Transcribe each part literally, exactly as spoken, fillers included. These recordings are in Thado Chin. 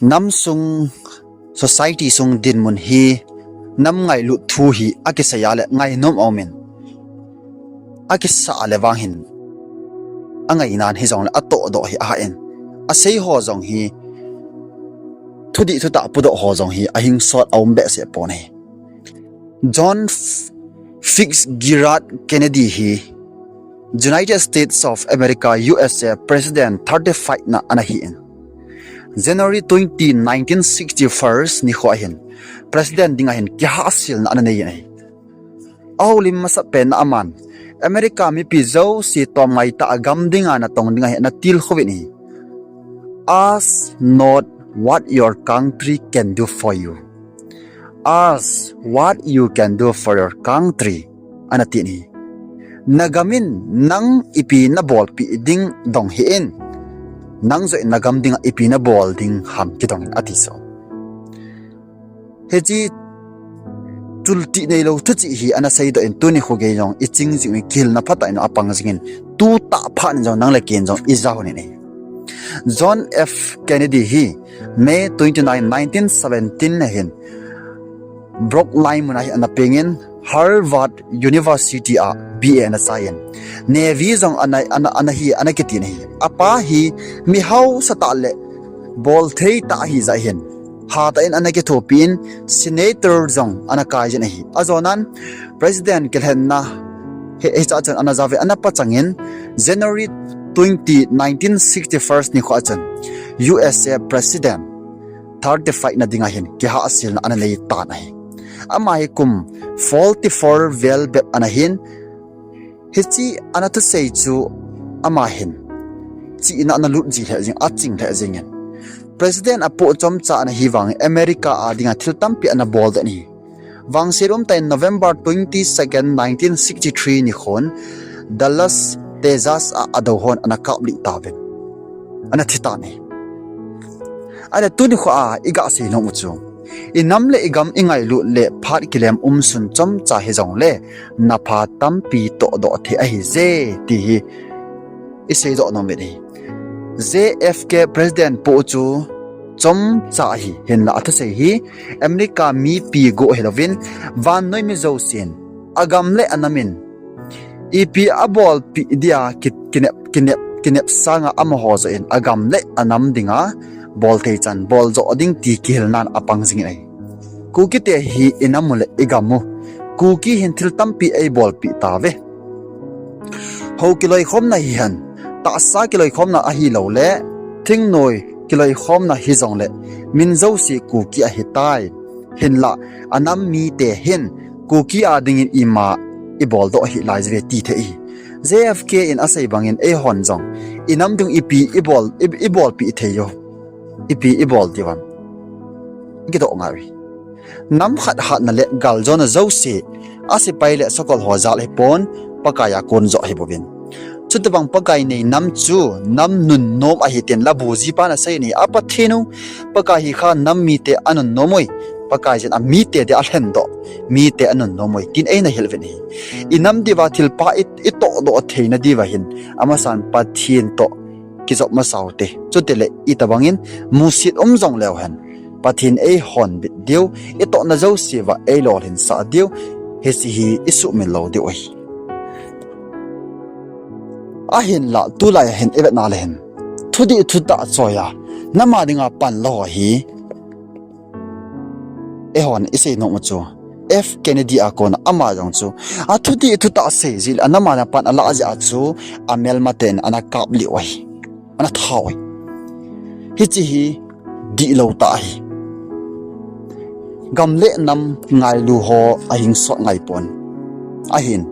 Nam sung, society sung dinmun hi, nam ngailut thu hi akisei a le ngainom aumin, akisa a le vang hin, angainan hijongle atohdoh hi ahain, asei ho jong hi, thudih thutah pudoh ho jong hi ahingsot aum behseh pon ahi. John F- Fitzgerald Kennedy hi United States of America, U S A President thirty-five na ana hi in, January twenty, nineteen sixty-first nikho ahin President dinga hin kihahselna ana nei in ahi. Aholim masapen na aman America mipi jouse tomngai tah a gam dinga natong dinga hi ana tilkhouvin ahi. Ask not what your country can do for you. Ask what you can do for your country. Ana tin ahi. Nagam in nang ipi nabolpeh ding dong hih in. Nang joh in nagam dinga ipi nabol ding ham kidong in ati chu. Hiche chultih neilou thuchih hi ana seidoh in tuni kho gei jong iching jing uvin kihilna phatah in apang jingin tutah phat in jong nang le kei in jong ija hon in ahi. John F Kennedy hi May twenty-nine, nineteen seventeen na hin Brooklyn muna hi ana pengin Harvard University a B A ana chaiyin Navy jong ana, ana, ana hi, ana kitin ahi. Apa hi mihaosa tah le bolthei tah ahi jeh hin hatah in ana kithopi in Senator jong ana kaijin ahi. Ajonan President kilhenna hi, hicha chun ana jaovin ana pachangin January twenty, nineteen sixty-first nikho a chun U S A President thirty-five na dinga hin kihahselna ana nei tan ahi. Ama hi kum forty-four vel bep ana hin, hiche ana thusei chu ama hin chihna ana lut ji lheh jing, aching lheh jingin. President apoh chomcha ana hi vangin America a dinga thil tampi ana boldoh in ahi. Vangset umtah in November twenty-second, nineteen sixty-three nikhon Dallas, Texas a adou hon ana kaplih tauvin ana thi tan ahi. Ahile tuni kho a iga seinom u chu, inam le igam ingailut le phat kilem umsun chomcha hijongle napha tampi tohdoh thei ahije ti hi iseidoh nom uvin ahi. J F K President poh chu chomcha ahi, hinla athusei hi America mipi go hilouvin vannoi mi jousen agam le anam in ipi abolpeh dia ki, kinep, kinep, kinep sanga amaho joh in agam le anam dinga bolthei chan boljoh ding ti kihilnan apang jingin ahi. Kukite hi inam u le igam u, Kuki hin thil tampi eibolpeh tauve. Hou kiloikhomna hihen, tahsa kiloikhomna ahiloule thingnoi kiloikhomna hijongle min jouse Kuki ahitai. Hinla anam mite hin Kuki a dingin ima iboldoh hih laijuve ti thei ahi. J F K in asei bangin eihon jong inam ding ipi ibol, i, ibolpeh thei u, ipi ibol diu ham ikidoh ngai uve. Nam khat hatna le galjona jouse asepai le sakol ho jal ahipon, Pakai a kon joh ahibouvin. Chutobang Pakai nei nam chu nam nunnom ahi tin Labu jipan asei in ahi. A Pathen u Pakai hi kha nam mite anunnom ui, Pakaiyin amite dia alhendoh, mite anunnom ui tin eina hil uvin ahi. Inam diuva thilpha i, itohdoh theina diuva hin amasan Pathen toh kijop masa ute. Chutile itobangin musit um jong leu hen, Pathen eihonbit diu, itohna jouseuva eilolhinsah diu, hiche hi isuhmil lou diu ahi. Ahinla tulai a hin ivetna le hin, thudih thutah choi a nam a dinga pan lou hi, eihon isei nom u chu F Kennedy a kona ama jong chu athudih thutah sei jeh le anam a dinga pan alah jeh a chu amelmaten ana kaplih u ahi, ana that u ahi. Hiche hi dihlou tah ahi. Gam le nam ngailu ho ahingsot ngaipon. Ahin,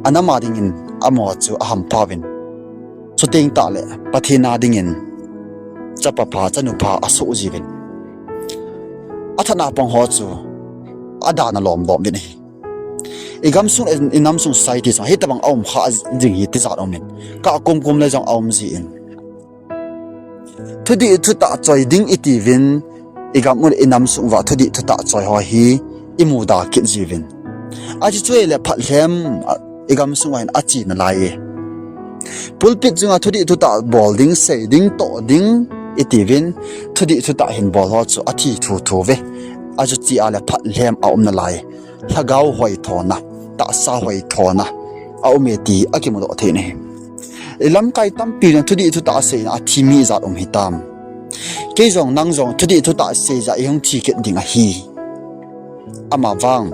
anam a dingin amaho chu ahampha uvin, chuteng tahle Pathen a dingin chapa pha, chanu pha asoh jiuvin, athat na pang ho chu adana lomlom uvin ahi. Igamsung, inamsung society sung hitobang aum kha jing hi tijat aumin, kah kumkum le jong aum jin, thudih thutah choi ding itiuvin, igam u le inamsung uva thudih thutah choi ho hi imuda kit jiuvin, achu chu ahile phat lhem, a, igamsung uva hin ache nalai e. Pulpit chunga thudih thutah bol ding, sei ding, toh ding, itiuvin, thudih thutah hin bol ho chu athi thuthu ve. Achuti a le phat lhem a um nalai. Lhagao hoithona, tahsa hoithona a um e ti akimudoh thei nahi. Ilamkai tampi jong thudih thutah seina a thi mi ijat um hitam? Kei jong nang jong thudih thutah seija ihung thi kit ding ahi. Amavang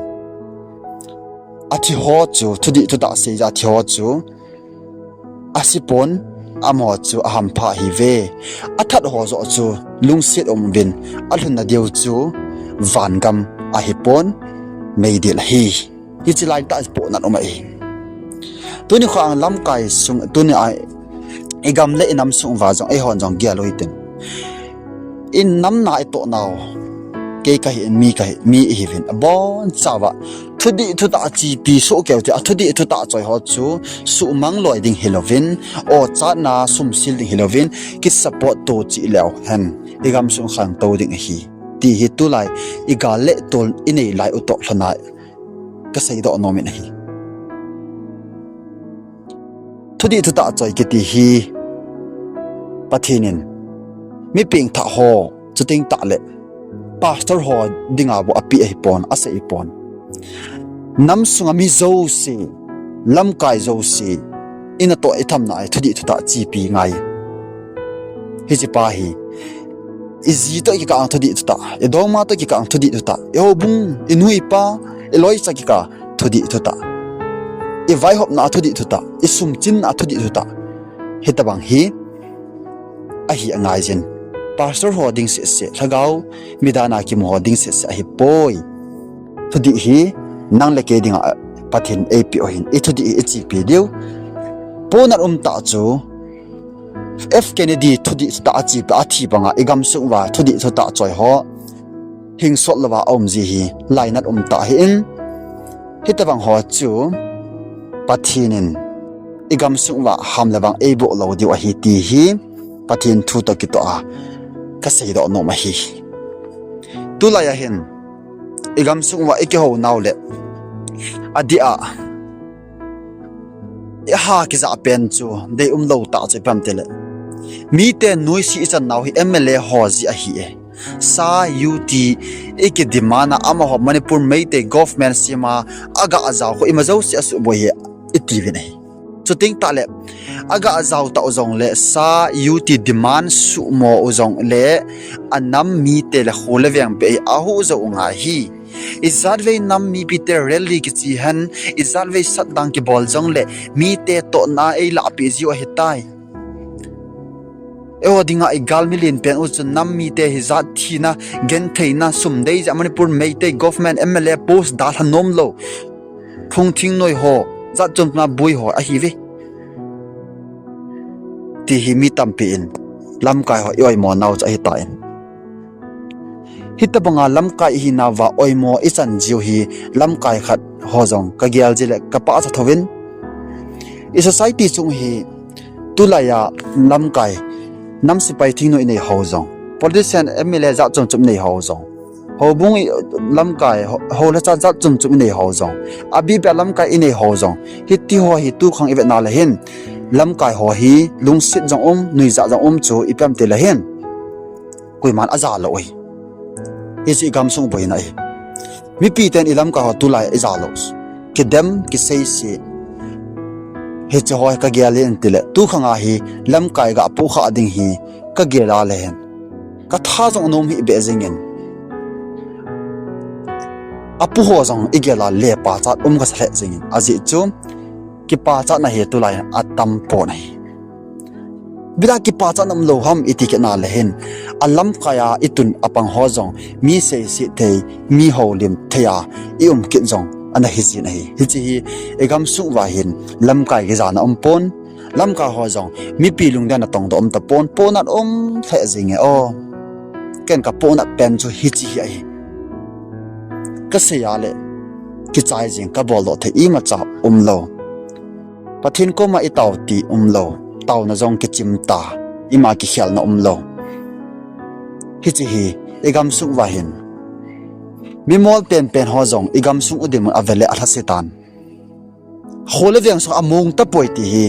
athi ho chu, thudih thutah seija athi ho chu asipon, amaho chu ahampha ahiuve. Athat ho joh chu lungset um uvin, alhunna diu chu vangam ahipon, meidil ahi. Hiche laitah pohnat um ahi. Tuni khang lamkai sung, tuni a igam le inam sung uva jong eihon jong gel u hitin. Inamna itoh nau, kei kahi in, mi kahi, mi ihiuvin, abonchauva thudih thutah chepi sohkeu thei, athudih thutah choi ho chu suhmang loi ding hilouvin, ochatna sumsil ding hilouvin, kisupport to cheh leu hen igam sung khangtou ding ahi, ti hi tulai igal le tol inei lai u toh lhona kaseidoh nomin ahi. Thudih thutah choi kiti hi Pathen in mi pengthah ho, chuteng tahle pastor ho dinga bou apeh ahipon, asei pon. Nam sunga mi jouse, lamkai jouse, inatoh ithamna a thudih thutah chepi ngai. Hiche pa hi iji toh kikah a thudih thutah, idongma toh kikah a thudih thutah, ihoubung, inu ipa, iloicha kikah a thudih thutah, ivaihopna a thudih thutah, isumchinna a thudih thutah, hitobang hi ahi angaijin. Pastor ho ding sehseh, lhagao midana kimu ho ding sehseh ahipoi. Thudih hi nang le kei dinga Pathen eipeh u ahin, ithudih hi ichepi diu. Pohnat umtah chu F Kennedy thudih thutah achepi, athi banga igamsung uva thudih thutah choi ho hingsot louva aumji hi lainat umtah ahin, hitobang ho chu Pathen in igamsung uva ham le vang eiboh lou diu ahi ti hi Pathen thu toh kitoh a kaseidoh nom ahi. Tulai a hin igamsung uva ikihou nau le adeh a iha kijah pen chu deium lou tah chu ipi ham itile, mite noise ichan nau hi M L A ho jeh ahi e. Sa U T iki demand a amaho Manipur Meitei government sema aga jao khu ima jouse asuhboi ahi itiuvin ahi. Chuteng tahle aga jao tau jongle Sa U T demand suhmo u jongle anam mite le kho le veng beh hi ahuh jou u ngai ahi. Ijatvei nam mipite rally kiche hen, ijatvei satdang kibol jongle mite tohna eilahpeh jiu ahitai. Eiho dinga igalmi lenpen u chu nam mite hi jat thina, gentheina, sum dei jeh a Manipur Meitei government M L A post dalha nom lou, phung thingnoi ho, jat chom chom a boi ho ahiuve ti hi mi tampi in lamkai ho ioimo nau chu ahitan. Hitobanga lamkai ihinauva oimo ichan jiu hi lamkai khat ho jong kagel jile kapachat thouvin. I society chung hi tulai a lamkai, nam sepai thingnoi inei ho jong, politician, M L A jat chom chom inei ho jong, houbung i lamkai ho, hou le cha jat chom chom inei ho jong, abih beh a lamkai inei ho jong, hitiho hi tukhang ivetna le hin lamkai ho hi lungset jong um, nuijat jong um chu ipi ham itile hin koiman ajalou ahi. Hiche igamsung boina ahi. Mipiten ilamkai ho tulai ijalou, kidem, kiseise, hiche ho hi kagel in tile tukhanga hi lamkai gapohkhah ding hi kagel a le hin katha jong anom hih beh jengin, apoho jong igel a le pachat um kasa lheh jengin, ajeh chu kipachatna hi tulai hin atampon ahi. Ipi dia kipachatna umlou ham iti kitna le hin, alamkai a itun apang ho jong mi seiset thei, mi houlim thei a ium kit jong ana hijin ahi. Hiche hi igamsung uva hin lamkai kijana umpon, lamkai ho jong mipi lungdei a natongdoh um tapon, pohnat um lheh jenge o. Ken kapohnat pen chu hiche hi ahi. Kasei a le kichai jeng, kaboldoh thei imacha umlou. Pathen koma itao ti umlou, taona jong kichim ta, ima kikhelna umlou. Hiche hi igamsung uva hin mimol penpen ho jong igamsung u dinmun avele alhase tan. Kho le veng sung among tapoi ti hi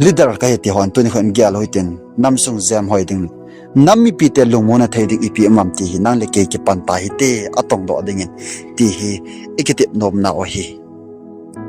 leader kahi ti hon tuni khon gel u hitin, namsung jem hoi ding, nam mipite lungmonna thei ding ipi um am ti hi nang le kei kipan ta hite, atongdoh dingin, ti hi ikitep nomna u ahi.